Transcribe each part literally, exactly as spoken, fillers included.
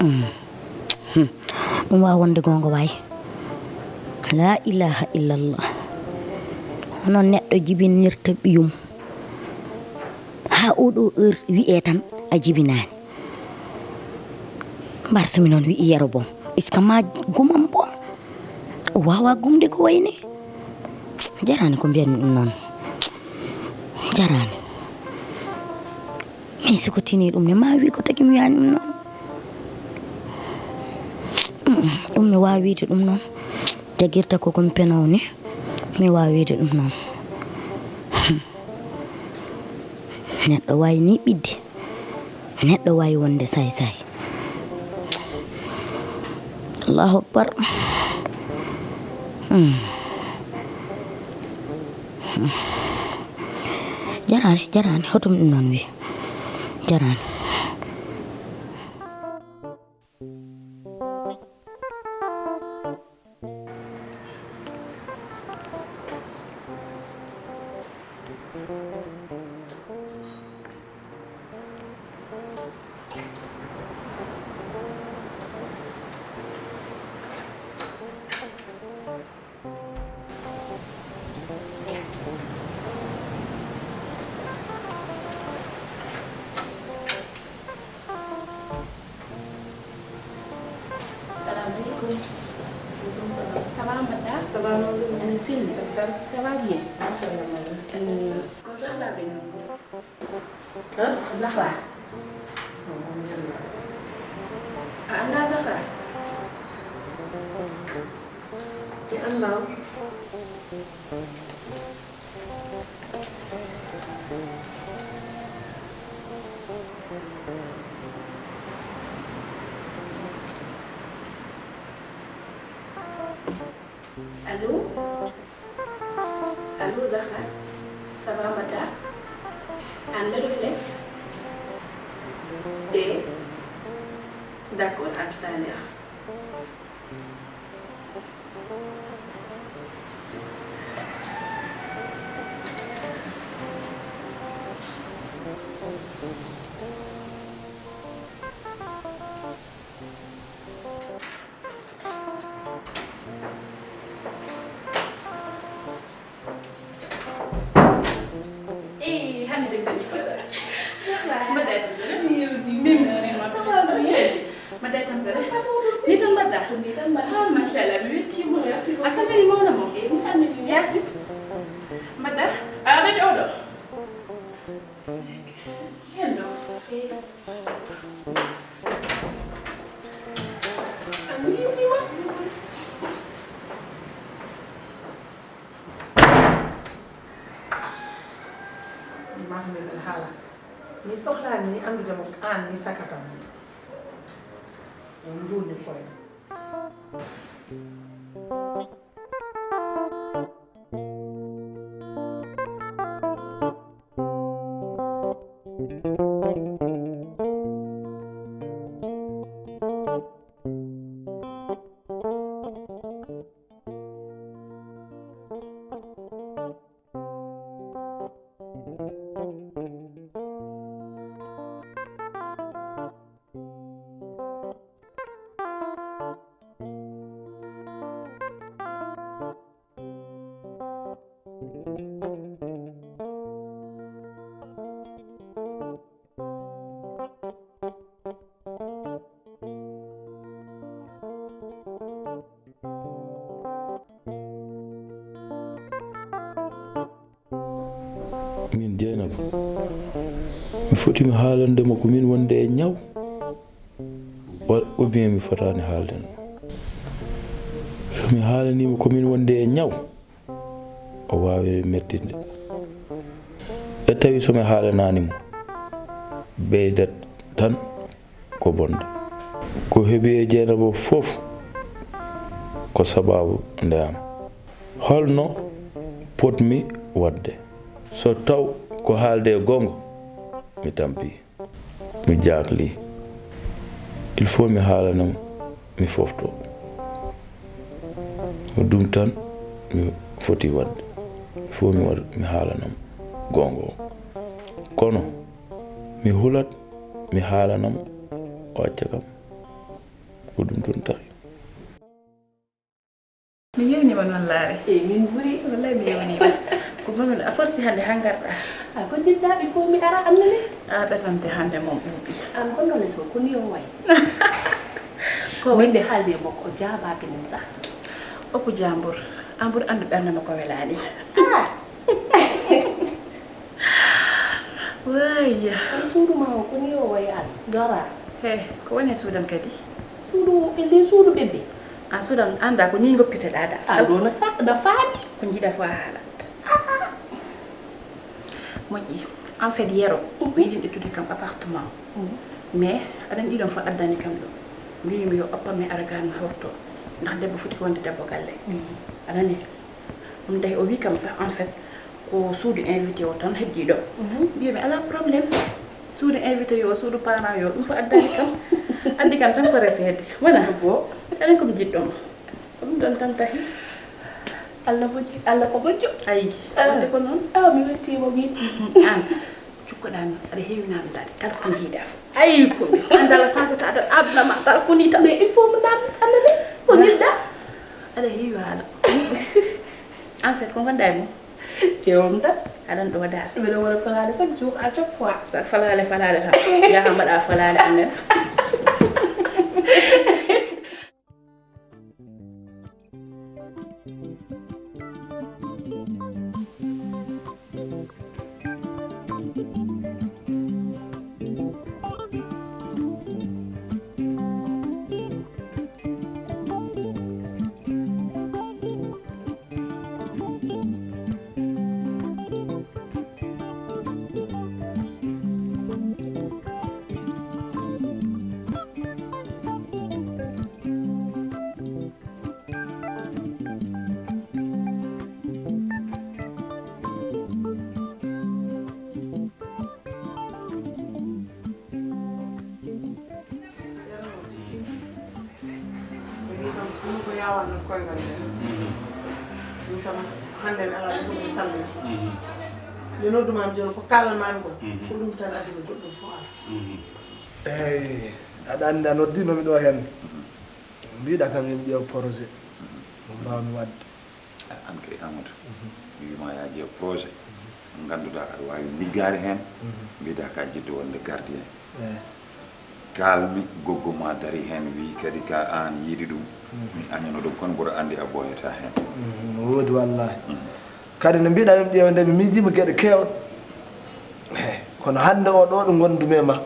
Mm. Hmm. Ɗum waawa wonde goonga waay. La ilaha illallah. Hono neɗɗo jibinirta ɓiyum. Haa oo ɗoo heure wiyee tan a jibinaani. Mbar so mi noon wiyi Yero Boom. Est-ce que ma gumam boom? O waawaa gumde ko wayi ni. Jaraani ko mbiyanmi ɗum noon. Jaraani. Min sukotini ɗum ne, ma wi ko tagi mi wiyani ɗum noon. Mm, ɗum mi waawi wiide ɗum noon. Jagirta ko ko mi penow ni, mi waawi wiide ɗum noon. Neɗɗo waawi ni ɓidde. Neɗɗo waawi wonde saay-saay. Allahu akbar. Mm. Jaraani, jaraani, hoto mi ɗum noon wi. Jaraani. Salam alaikum. Alaikum salam. Ça va, mbaɗɗa? Ça va, mawɗum. Ana selli? Takkar. Ça va bien? Machallah, madame. Euh, ko sohla ɓe noon? Hein? Zahra. Oh, mi anndaa. A anndaa Zahra? Mi anndaa. Allô? Allô, Zahra? Ça va, mbaɗɗa? An mbeɗo les? Eh? D'accord, à tout à l'heure. Eyi, hannde de kadi ko mbaɗa tampere? Min, min, min, mbaɗa tampere? Ni tan mbaɗɗa? Ko ni tan mbaɗɗa. Ah, machallah, mi weltiima. Merci beaucoup. A salmini mawna mo? Eyi, mi salmini. Yaasin? Mbaɗɗa? A aɗa waɗi oɗo? Hello. A miijiima? Mahmed El Hala. Mi sohlaani ni anndude mo aan ni sakatam. On njuulni koye. Min Jeynaba, mi foti mi haalande mo ko min wonde e ñaw, wa-, ou bien mi fotaani haalde mo? So mi haalanii mo ko min wonde e ñaw, o waawi mettinde. E tawi so mi haalanaani mo, ɓeydat tan ko bonde. Ko heɓi e Jeynaba fof ko sabaabu nde am. Holno potmi waɗde? So taw ko haalde goonga, mi tampi, mi jaakli. Il faut mi haalana mo, mi fofto. Ko ɗum tan mi foti waɗde. Il faut mi waɗ-, mi haalana mo goonga o. Kono mi hulat, mi haalana mo, o acca kam. Ko ɗum ɗon tawi. Mi yewniima noon, Laare. Eey, min mburi. Wallay mi yewniima. Ko ɗum ɗon a forti hannde haa ngarɗaa. A ko njiɗɗaa ɗi fof mi ara, Annane? A ɓetante hannde moom ɓuuɓi. An ko noon e so ko ni o wayi. Ko wayde haalde e makko, o jaabaaki min sah. Opu jaambur, an ɓuri anndu ɓernde makko welaani. Ah! Waay. Kono suudu ma o, ko ni o wayi an? Dara. He, ko woni e suudam kadi? Suudu o, e nde suudu ɓebbe. An suudam, annda ko ni ngoppiteɗaa da. An ɗo na sa-, na faami. Ko njiɗa fof a haalat. Ah. Moƴƴi. En fait, Yero, mhm, mi yiɗi ittude kam appartement. Mhm. Mais aɗa anndi ɗiɗon fof addani kam ɗum. Mbimi yo oppa mi ara ga mi horto. Ndax debbo foti ko wonde debbo galle. Mhm. Aɗa anndi? Ɗum tawi o wi kam sax, en fait, ko suudu invité o tan heddii ɗo. Mhm. Mbiyumi, alaa problème. Suudu invité yo, suudu parent yo, ɗum fof addani kam. Addi kam tan ko reseede. Wona? Ko bo. Enen ko mi jiɗɗo ma. Ko ɗum ɗon tan tahi. Allah moƴƴi, Allah ko moƴƴo. Ayi, ah, wonde ko noon. Ah, mi weltiima min. An, cukkoɗaa noon, aɗa heewi naamndaade kala ko njiiɗaa fof. Ayi, ko mi, an dala sansata, aɗa aduna ma, dala ko ni tan. Mais il faut mo naamnde, Annane, ko njiɗɗaa? Aɗa heewi haala. En fait, ko ngonɗaa e mum? Kewam tan. Aɗan ɗo daal. Mbeɗa waɗa falaale chaque jour, à chaque fois. Sa falaale, falaale tan. Yaha mbaɗa falaale amen. Ko yawanno koyngal nde. Min kam hannde mi alaa ɗo mi salmina. Nde nodduma mi jooni ko kaalanmaami ko, ko ɗum tan addi mi, goɗɗum fof alaa. Eey, aɗa anndi a noddiima mi ɗo heen. Mbiɗa kam yimɓe ƴeew projet mo mbaawmi waɗde. An kay, Amadou, mi wiima yaa ƴeew projet mo ngannduɗaa aɗa waawi liggaade heen. Mbiɗa ka jiɗɗo wonde gardien. Eey. Kaalmi, goggo ma dari heen, wii kadi ka aan yiɗi ɗum. Mi añano ɗum, kono mboɗo anndi a ɓooyataa heen. No woodi wallaahi. Kadi no mbiɗa yimɓe ƴeew nde mi miijiima geɗe keewɗe. Eey, kono hannde o ɗo ɗo ngonndumi e ma,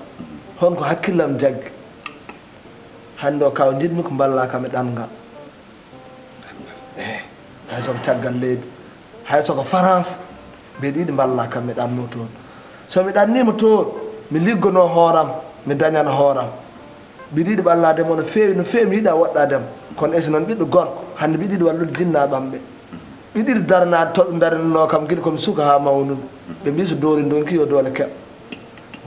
hon ko hakkillam jaggi. Hannde o kaw njiɗmi ko mballaa kam e ɗanngal. Eey, hay so ko caggal leydi, hay so ko France, mbeɗa yiɗi mballaa kam mi ɗanno toon. So mi ɗanniima toon, mi liggono hooram, mi dañana hooram. Mbiɗa yiɗi ɓallaade mo no feewi, no feewi, mi yiɗa woɗɗaade mo. Kono esi noon ɓiɗɗo gorko, hannde mbiɗa yiɗi wallude jinnaaɓe am ɓe. Mbiɗa yiɗi daranaade to ɓe ndarinanoo kam gila ko mi suka haa mawnumi. Ɓe mbii so doole ndonki yo doole keɓ.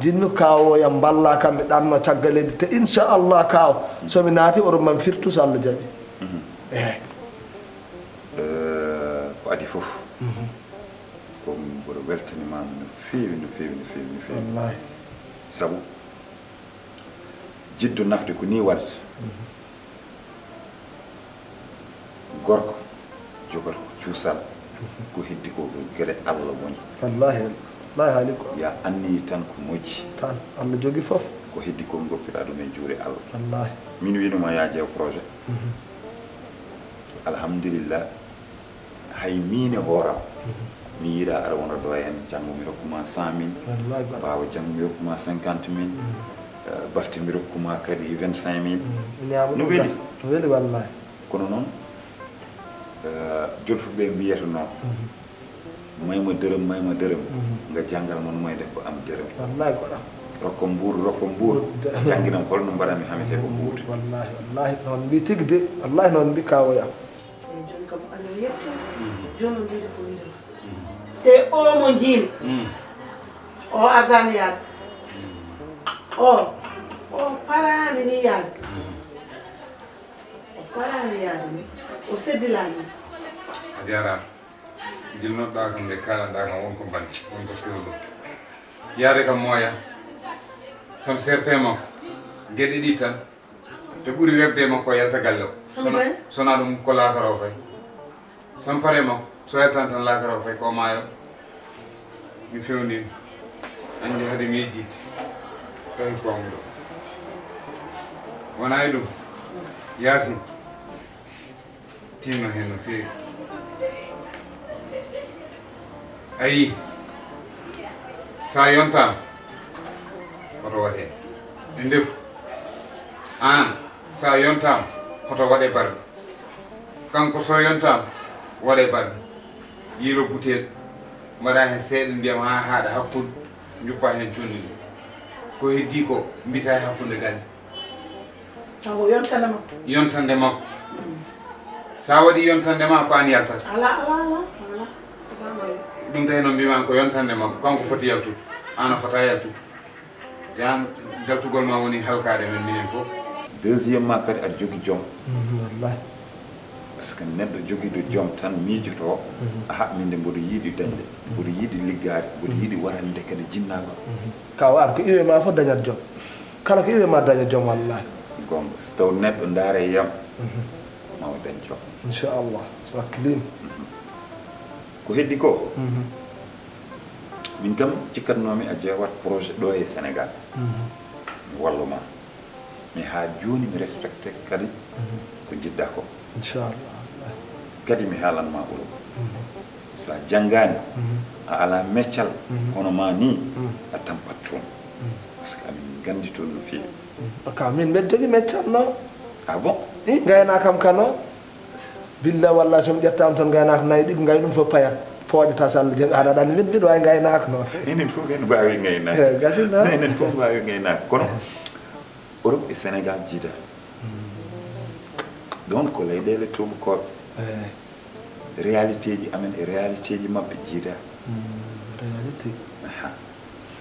Jinmi kaawo yam mballa kam mi ɗanno caggal leydi te inchallah kaawo so mi naati oɗon mam firtu so Allah jaɓi. Eey. Eh, ko adi fof. Ko mboɗo weltanimaama no feewi, no feewi, no feewi, no feewi. Wallahi. Sabu jiddo nafde ko nii waɗata. Gorko jogata ko cuusal, ko heddi ko ko gere Allah woni. Wallahi, wallahi haali ko. Ya anniyi tan ko moƴƴi. Tan, Allah jogi fof. Ko heddi ko goppiɗa ɗum e juuɗe Allah. Wallahi. Min winuma ya ƴeew projet. Alhamdulillah, hay min e hooram. Mi yiɗa aɗa wona ɗo en, janngo mi rokkuma cent mille. Wallahi, wallahi. Ɓaawo janngo mi rokkuma cinquante mille. Mm. Eh, bafte mi rokkuma kadi vingt-cinq mille. Mm. Mi ñaama. No ɗum weli? Gas. No weli, wallahi. Kono noon, eh, jolfuɓe mbiyata noon, mhm, mayma dërëm, mayma dërëm, mhm, nga janngal mon moyde ko am dërëm. Wallahi, ko ɗam. Rokko mbuuɗu, rokko mbuuɗu. Mbuuɗu. Jannginam holno mbaɗanmi haa mi heɓa mbuuɗu. Wallahi, wallahi, noon mbi tigi de. Wallahi, noon mbi kawoya. Eyi, jooni kam, Allah yetti. Mhm. Jooni mbiɗo ko wiide ma. Mhm. Te o mo njiimi, mhm, o ardaani yaade. Mhm. O, o paraani ni yaade. Mhm. O paraani yaade ni, o seddilaani. A jaaraama. Ngilnoɗaa kam nde kaalanɗaa kam won ko mbanndi, won ko fewndo. Yaade kam mooya, sam serte makko, geɗe ɗi tan. Te ɓuri webde e makko o yalta galle o. Sona, sona ɗum ko laakara o fay. Sam pare makko, so yaltan tan laakara o fay ko maayo. Mi fewndii. Anndi hade mi yejjitti. Tawi ko am ɗo. Wona e ɗum. Yaasin. Tinno heen no feewi. A yii, so a yontaama, hoto waɗe e ndefu. Aan, so a yontaama, hoto waɗe barmi. Kanko, so yontaama, waɗe barmi. Yiilo butel, mbaɗa heen seeɗa ndiyam haa haaɗa hakkunde, njuppa heen conndi ndi. Ko heddii ko, mbisa e hakkunde galle. Taw ko yontande makko. Yontande makko. Mm. Sa waɗi yontande ma, ko an yaltata. Ala, ala, ala, ala. Subhanallah. Ɗum tawi noon mbima ko yontande makko, kanko foti yaltude. An a fota yaltude. Te an, jaltugol ma woni halkaade men minen fof. Deuxièmement kadi aɗa jogii joom. Mhm, wallahi. Par ce que neɗɗo jogiiɗo joom tan miijoto, mhm, aha, min de mboɗo yiɗi dañde, mhm, mboɗo yiɗi liggaade, mboɗo, mhm, yiɗi waɗande kadi jinnaaɓe. Mhm. Kaw an ko iwe ma fof dañat joom. Kala ko iwe ma daña joom, wallahi. Goonga. So taw neɗɗo ndaara e yam, mhm, ma o dañ joom. Inchallah. So wakkiliima. Mhm. Ko heddi ko, mhm, min kam cikkatnoomi a ƴeewat projet ɗo e Sénégal. Mhm. Mi wallu ma. Mais haa jooni mi respecte kadi, mhm, ko njiɗɗa ko. Inchallah. Kadi mi haalan ma Europe. Mhm. Sa janngaani, mhm, a alaa meccal, mhm, hono ma ni, mhm, a tampat toon. Mhm. Par ce que amin nganndi toon no feewi. Mhm. Ka min mbeɗa jogii meccal noon. Ah bon? I, ngaynaaka am ka noon. Billa walla so mi ƴettaama toon ngaynaaka nayi ɗiɗi, ngayi ɗum fof payat. Pooƴata so Allah jaɓi. Aɗa, aɗa anndi min mbiɗo waawi ngaynaaka noon. Enen fof en mbaawi ngaynaaka. Eh, gasi noon. Enen fof mbaawi ngaynaaka. Kono Europe e Sénégal jiida. Mm. Ɗoon ko leyɗeele tuubakooɓe. Eh. Réalité ji amen e réalité ji maɓɓe jiida. Mm, réalité. Aha.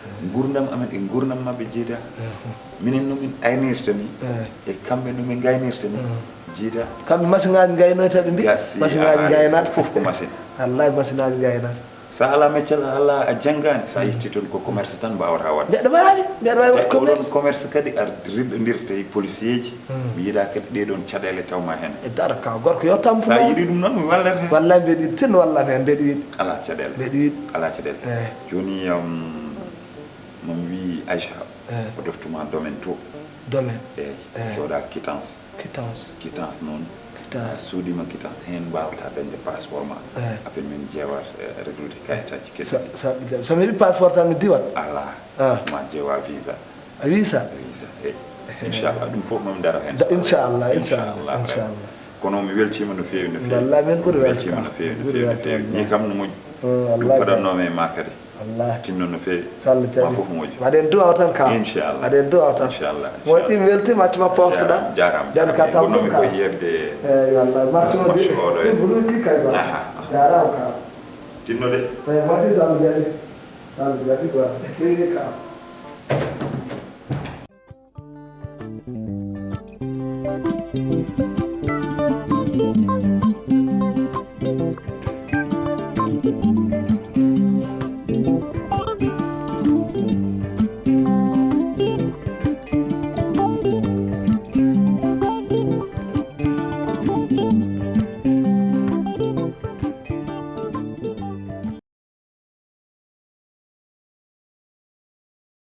Eh. Nguurndam amen e nguurndam maɓɓe jiida. Eh. Minen no min aynirta ni, eh, e kamɓe no min ngaynirta ni, eh, jiida. Kamɓe masiŋaaji ngaynoyta ɓe mbi-, gasi, masiŋaaji ngaynaata. Fof ko machine. Wallahi masiŋaaji ngaynaata. Sa alaa meccal, a alaa, a janngaani, sa, mm, yetti toon ko commerce tan mbaawata waɗde. Mbeɗa waawi, mbeɗa waawi waɗ commerce. Te oɗon commerce kadi a ridɗondirta e policier ji. Mm. Mi yiɗaa kadi ɗee ɗoon caɗeele taw ma heen. E dara ka gorko yo tampu. Sa yiɗi ɗum noon, mi wallat heen. Wallahi mbeɗa yiɗi tin, wallahi heen mbeɗa yiɗi. Alaa caɗeele. Mbeɗa yiɗi. Alaa caɗeele. Eh. Jooni, um, no mi wii Aïcha, eh, o doftuma domaine to. Domaine. Eeyi. Eh. Jooɗa quittance. Quittance. Quittance noon. Quittance. Sa suuɗiima quittance, heen mbaawata dañde passeport ma. Eh. Après min ƴeewa, eh, reglude kayitaaji keddiiɗi. Sa, sa, so mi heɓi passeport tan mi diwat? Alaa. Ah. Ma ƴeewa visa. A visa? Visa, eeyi. Eh. Inchallah, ɗum fof mami daro heen. Da-, inchallah, inchallah, inchallah. Inchallah. Kono mi weltiima no feewi, no feewi. Wallahi, min ɓuri weltiima. Mi weltiima no feewi, no feewi, no feewi. Ɓuri weltiima. Nii kam no moƴƴi. Mm, wallahi. Ɗum paɗannoomi e ma kadi. Wallahi. Tinno no feewi. So Allah jaɓi. Ma fof moƴƴi. Waɗen du'a o tan ka. Inchallah. Waɗen du'a o tan. Inchallah, inchallah. Moƴƴi, mi weltiima, accu ma poftoɗaa. Jaaraama, jaaraama. Nden ka tampum ka. Ko yeɓde. Eeyi, wallahi. Match o de. Match o ɗo e. Ɗum ko ɗum ki kay ba. Aha, aha. Jaaraama ka. Tinno de. Eeyi, waɗi so Allah jaɓi. So Allah jaɓi quoi. Feewi ka.